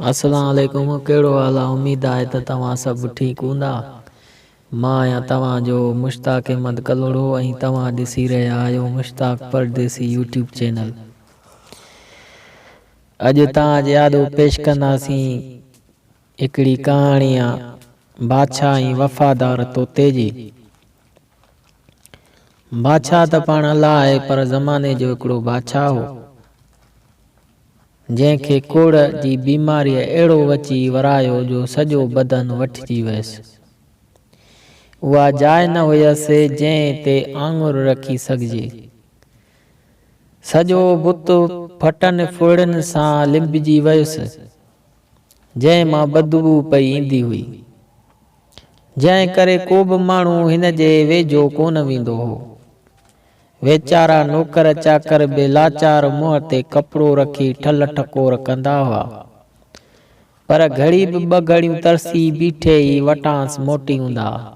اسلام عليڪم ڪهڙو حال آ اميد آهي ته توهان سڀ ٺيڪ هوندا مان آهيان توهان جو مشتاق احمد ڪلهوڙو ۽ توهان ڏسي رهيا آهيو مشتاق پرديسي يوٽيوب چينل اڄ توهان جي آڏو پيش ڪنداسين هڪڙي ڪهاڻي آ بادشاهه ۽ وفادار طوطي جي بادشاهه ته پاڻ الله آهي پر زماني جو هڪڙو بادشاهه هو جنهن کي ڪوڙهه جي بيماريء اهڙو وچي ورايو جو سڄو بدن وٺجي ويس. اها جاء نه هيس جنهن تي آڱر رکي سگهجي. سڄو بت ڦٽن ڦوڙين سان لنبجي ويس، جنهن مان بدبوء پئي ايندي هئي، جنهن ڪري ڪوبه ماڻهو هن جي ويجهو ڪونه ويندو هو. ويچارا نوڪر چاڪر به لاچار منهن تي ڪپڙو رکي ٺل ٺڪور ڪندا هئا. پر گهڙي به ٻه گهڙيون ترسي بيٺي ئي وٽانئس موٽي اوندا ها.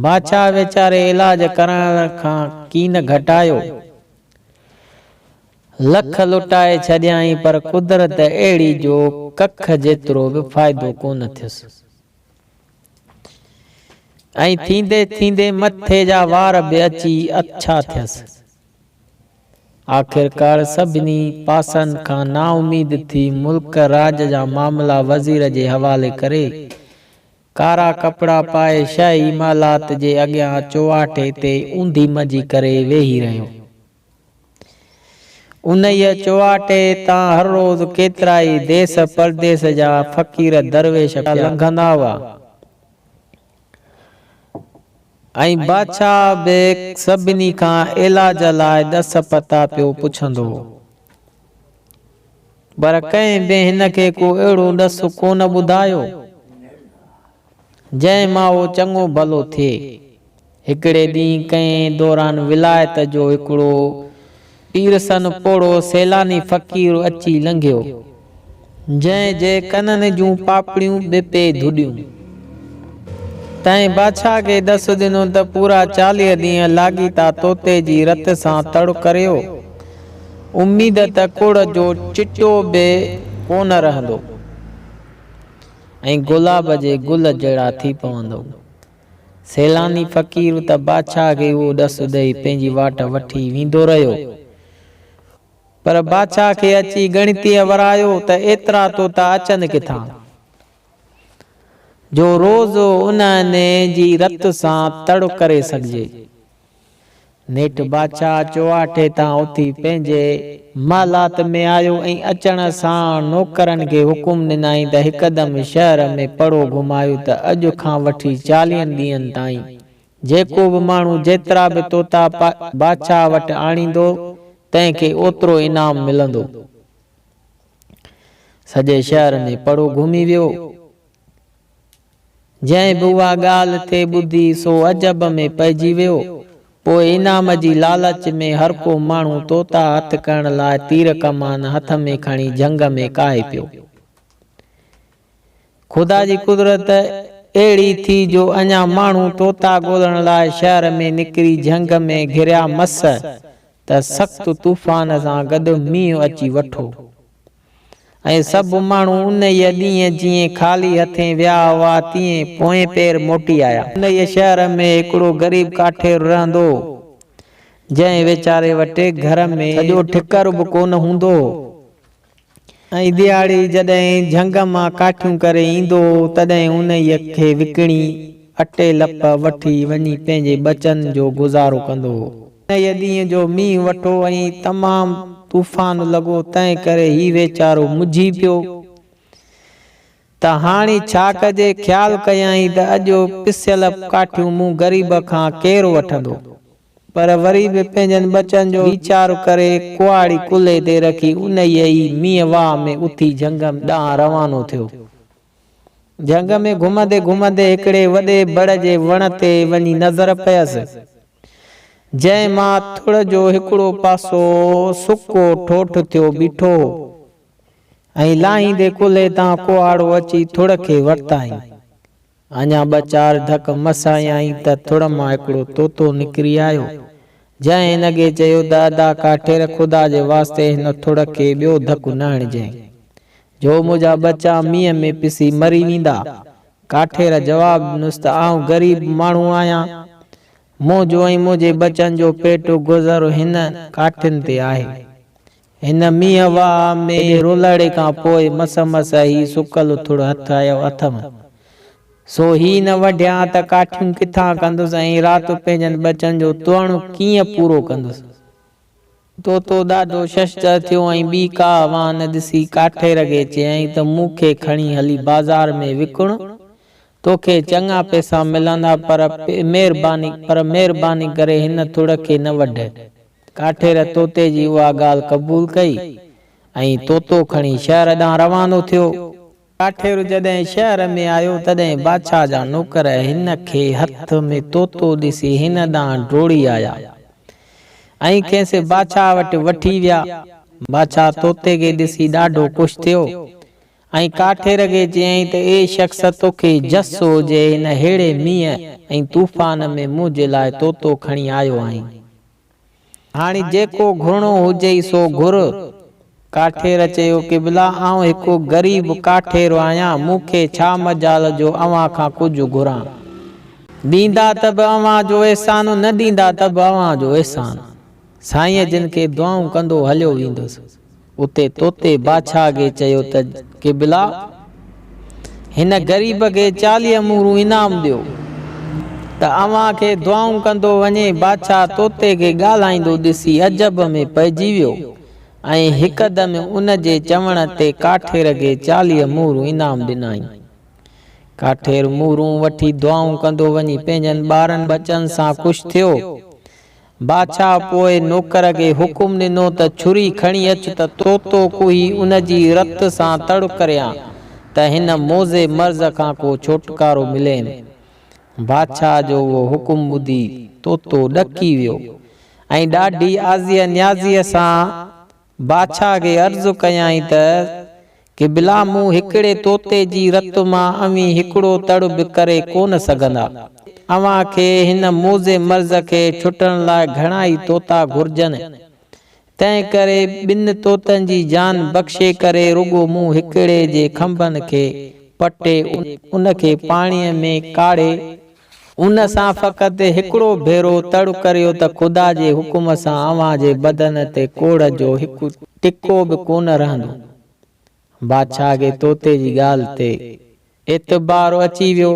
بادشاهه ويچاري علاج ڪرائڻ کان ڪين گهٽايو. لک لٽائي ڇڏيائين پر قدرت اهڙي جو ڪک جيترو به فائدو ڪونه ٿيس. ۽ ٿيندي ٿيندي مٿي جا وار به اچي اڇا ٿيس. آخرڪار سڀني پاسن کان نااميد ٿي ملڪ راڄ جا معاملا وزير جي حوالي ڪري، ڪارا ڪپڙا پائي شاهي محلات جي اڳيان چوواٽي تي اونڌي منجي ڪري ويهي رهيو. انهيء چوواٽي تان هر روز ڪيترائي ديس پرديس جا فقير درويش پيا لنگهندا هئا ۽ بادشاهه به سڀني کان علاج لاء ڏس پتا پيو پڇندو هو. پر ڪنهن به هن کي ڪو اهڙو ڏس ڪونه ٻڌايو. جنهن مان اهو چڱو ڀلو ٿئي. هڪڙي ڏينهن ڪنهن دوران ولايت جو هڪڙو پيرسن پوڙهو سيلاني فقير اچي لنگهيو، جنهن جي ڪنن جون پاپڙيون به پئي ڌڏيون. تنهن بادشاهه کي ڏس ڏنو ته پورا 40 ڏينهن لاڳيتا طوطي جي رت سان تڙ ڪريو، اميد ته ڪوڙهه جو چٽو به ڪونه رهندو. ۽ گلاب جي گل جهڙا ٿي پوندؤ. سيلاني فقير ته بادشاهه کي اهو ڏس ڏئي پنهنجي واٽ وٺي ويندو رهيو، پر بادشاهه کي اچي ڳڻتيء ورايو ته ايترا طوطا اچن ڪٿان، جو روز انهن جي رت سان تڙ ڪري سگهجي. نيٺ بادشاهه چوواٽي تان اٿي پنهنجي محلات ۾ آيو ۽ اچڻ ساڻ نوڪرن کي حڪم ڏنائين ته هڪدم شهر ۾ پڙهو گهمايو ته اڄ کان وٺي چاليهن ڏينهن تائين جيڪو به ماڻهو جيترا به طوطا بادشاهه وٽ آڻيندو تنهن کي اوترو انعام ملندو. سڄي شهر ۾ پڙهو گهمي ويو. جنهن به اها ڳالهه ٿي ٻڌي سو عجب ۾ پئجي ويو. پوء انعام جي لالچ ۾ هر ڪو ماڻهو طوطا هٿ ڪرڻ لاء تير ڪمان هٿ ۾ کڻي جهنگ ۾ ڪاهي پيو. خدا جي قدرت اهڙي ٿي جو اڃا ماڻهو طوطا ڳولڻ لاء شهر ۾ نڪري جهنگ ۾ گهريا مس ته سخت طوفان سان گڏ مينهن اچي وٺو. ۽ سڀ ماڻهو انهيء ڏينهن جيئن خالي هٿين ويا هئا، تيئن پوئين پير موٽي آيا. انهيء شهر ۾ هڪڙو غريب ڪاٺير رهندو هو، جنهن ويچاري وٽ گهر ۾ سڄو ٺڪر به ڪونه هوندو هو، ۽ ڏهاڙي جڏهن جهنگ مان ڪاٺيون ڪري ايندو هو، تڏهن انهيء کي وڪڻي اٽي لپ وٺي وڃي پنهنجي ٻچن جو گذارو ڪندو هو. انهيء ڏينهن جو مينهن وٺو ۽ تمام طوفان لڳو، تنهن ڪري هي ويچارو منجهي پيو ته هاڻي ڇا ڪجي؟ خيال ڪيائين ته اڄ پسيل ڪاٺيون مون غريب کان ڪير وٺندو؟ پر وري به پنهنجن ٻچن جو ويچار ڪري ڪهاڙي ڪلهي تي رکي انهيء ئي مينهن واهه ۾ اٿي جهنگ ڏانهن روانو ٿيو. جهنگ ۾ گهمندي گهمندي هڪڙي وڏي بڙ جي وڻ تي وڃي نظر پيس، جنهن مان ٿڙ جو هڪڙو پاسو سڪو ٺوٺ ٿيو بيٺو هو ۽ لاهيندي ڪلهي تان ڪهاڙو اچي ٿڙ کي ورتائين. اڃا ٻه چار ڌڪ مس هنيائين ته ٿڙ مان هڪڙو طوطو نڪري آيو، جنهن هن کي چيو ته ادا ڪاٺير خدا جي واسطي هن ٿڙ کي ٻيو ڌڪ نه هڻجانء. جو منهنجا ٻچا مينهن ۾ پسي مري ويندا. ڪاٺير جواب ڏنس ته آئون غريب ماڻهو آهيان. منهنجو ۽ منهنجي ٻچن جو پيٽ گذر هن ڪاٺين تي آهي. هن مينهن واهه ۾ رولهڙي کان پوء مس مس هي سڪل ٿڙ هٿ آيو اٿم. سو هي نه وڍيان ته ڪاٺيون ڪٿان ڪندس ۽ رات پنهنجن ٻچن جو تؤڻ ڪيئن پورو ڪندس. طوطو ڏاڍو ششدر ٿيو ۽ ٻي ڪا واهه نه ڏسي ڪاٺير کي چيائين ته مون کي کڻي هلي بازار ۾ وڪڻ، توکي چڱا پئسا ملندا پر مهرباني پر مهرباني ڪري هن ٿڙ کي نه وڍ. ڪاٺير طوطي جي اها ڳالهه قبول ڪئي ۽ طوطو کڻي شهر ڏانهن روانو ٿيو. ڪاٺير جڏهن شهر ۾ آيو، تڏهن بادشاهه جا نوڪر هن کي هٿ ۾ طوطو ڏسي هن ڏانهن ڊوڙي آيا ۽ کيس بادشاهه وٽ وٺي ويا. بادشاهه طوطي کي ڏسي ڏاڍو خوش ٿيو ۽ ڪاٺير کي چيائين ته اي شخص توکي جس هجي هن ههڙي مينهن ۽ طوفان ۾ منهنجي لاء طوطو کڻي آيو آهين. هاڻي جيڪو گهرڻو هجئي سو گهر. ڪاٺير چيو، قبلا! آئون هڪ غريب ڪاٺير آهيان، مون کي ڇا مجال جو اوهان کان ڪجهه گهران. ڏيندا ته به اوهان جو احسان، نه ڏيندا ته به اوهان جو احسان. سائينء جن کي دعائون ڪندو هليو ويندس. اتي طوطي بادشاهه کي چيو ته قبلا! هن غريب کي 40 مهرون انعام ڏيو ته اوهان کي دعائون ڪندو وڃي. بادشاهه طوطي کي ڳالهائيندو ڏسي عجب ۾ پئجي ويو ۽ هڪدم ان جي چوڻ تي ڪاٺير کي 40 مهرون انعام ڏنائين. ڪاٺير مهرون وٺي دعائون ڪندو وڃي پنهنجن ٻارن ٻچن سان خوش ٿيو. بادشاهه پوء نوڪر کي حڪم ڏنو ته ڇري کڻي اچ ته طوطو ڪهي ان جي رت سان تڙ ڪريان ته هن موذي مرض کان ڪو ڇوٽڪارو مليم. بادشاهه جو اهو حڪم ٻڌي طوطو ڏڪي ويو ۽ ڏاڍي آزيء نيازيء سان بادشاهه کي عرض ڪيائين ته، قبلا مون هڪڙي طوطي جي رت مان اوهين هڪڙو تڙ به ڪري ڪونه سگهندا. اوهان کي هن موذي مرض کي ڇٽڻ لاء گهڻا ئي طوطا گهرجن. تنهن ڪري ٻن طوطن جي جان بخشي ڪري رڳو مون هڪڙي جي کنڀن کي پٽي ان کي پاڻيء ۾ ڪاڙهي ان سان فقط هڪڙو ڀيرو تڙ ڪريو ته خدا جي حڪم سان اوهان جي بدن تي ڪوڙهه جو هڪ ٽڪو به ڪونه رهندو. بادشاهه کي طوطي جي ڳالهه تي اعتبار اچي ويو.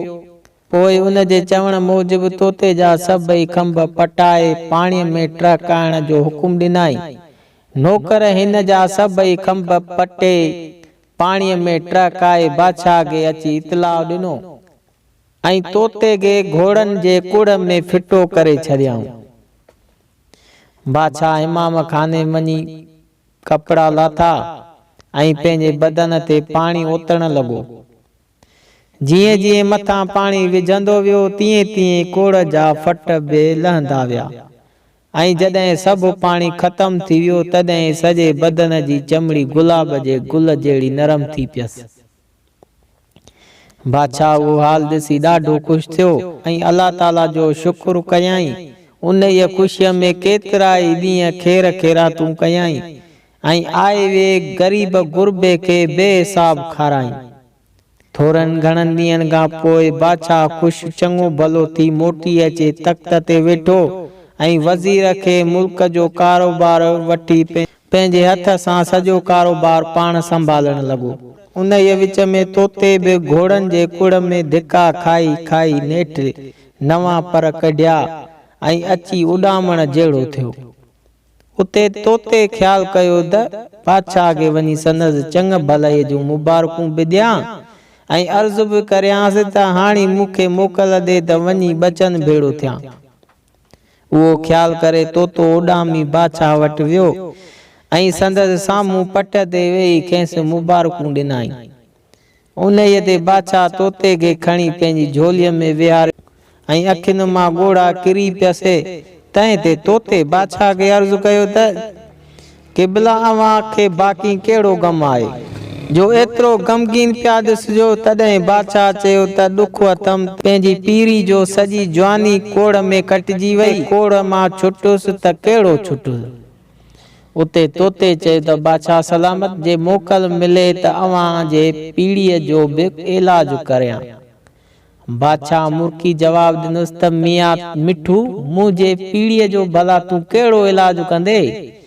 پوء ان جي چوڻ موجب طوطي جا سڀئي کنڀ پٽائي پاڻيء ۾ ٽهڪائڻ جو حڪم ڏنائين. نوڪر هن جا سڀئي کنڀ پٽي پاڻيء ۾ ٽهڪائي بادشاهه کي اچي اطلاع ڏنو. ۽ طوطي کي گهوڙن جي ڪڙ ۾ ڦٽو ڪري ڇڏيائون. بادشاهه حمام خاني وڃي ڪپڙا لاٿا ۽ پنهنجي بدن تي پاڻي اوتڻ لڳو. جيئن جيئن مٿان پاڻي وجهندو ويو، تيئن تيئن ڪوڙهه جا ڦٽ به لهندا ويا ۽ جڏهن سڀ پاڻي ختم ٿي ويو، تڏهن سڄي بدن جي چمڙي گلاب جي گل جهڙي نرم ٿي پيس. بادشاهه اهو حال ڏسي ڏاڍو خوش ٿيو ۽ الله تعاليٰ جو شڪر ڪيائين. انهيء خوشيء ۾ ڪيترائي ڏينهن خير خيراتون ڪيائين ۽ آئي وئي غريب غربي کي بي حساب کارايائين. ٿورن گهڻن ڏينهن کان پوء بادشاهه خوش چڱو ڀلو ٿي موٽي اچي تخت تي ويٺو ۽ وزير کي ملڪ جو ڪاروبار وٺي پنهنجي هٿ سان سڄو ڪاروبار پاڻ سنڀالڻ لڳو. انهيء وچ ۾ طوطي به گهوڙن جي ڪڙ ۾ ڌڪا کائي کائي نيٺ نوان پر ڪڍيا ۽ اچي اڏامڻ جهڙو ٿيو. اتي طوطي خيال ڪيو ته بادشاهه کي وڃي سندس چڱ ڀلائيء جون مبارڪون به ڏيان ۽ عرض به ڪريانس ته هاڻي مون کي موڪل ڏي ته وڃي ٻچن ڀيڙو ٿيان. اهو خيال ڪري طوطو اڏامي بادشاهه وٽ ويو ۽ سندس سامهون پٽ تي ويهي کيس مبارڪون ڏنائين. انهيء تي بادشاهه طوطي کي کڻي پنهنجي جهوليء ۾ ويهاريو ۽ اکين مان ڳوڙها ڪري پيس. تنهن تي طوطي بادشاهه کي عرض ڪيو ته. قبلا اوهان کي باقي ڪهڙو غم آهي، جو ايترو غمگين پيا ڏسجو؟ تڏهن بادشاهه چيو ته ڏک اٿم، پنهنجي پيري جو سڄي جواني ڪوڙهه ۾ ڪٽجي وئي، ڪوڙهه مان ڇٽس ته ڪهڙو ڇٽس؟ اتي طوطي چيو ته بادشاهه سلامت جي موڪل ملي ته اوهان جي پيڙهيء جو به علاج ڪريان. بادشاهه مرڪي جواب ڏنس ته ميان مٺو، منهنجي پيڙهيء جو ڀلا تون ڪهڙو علاج ڪندين؟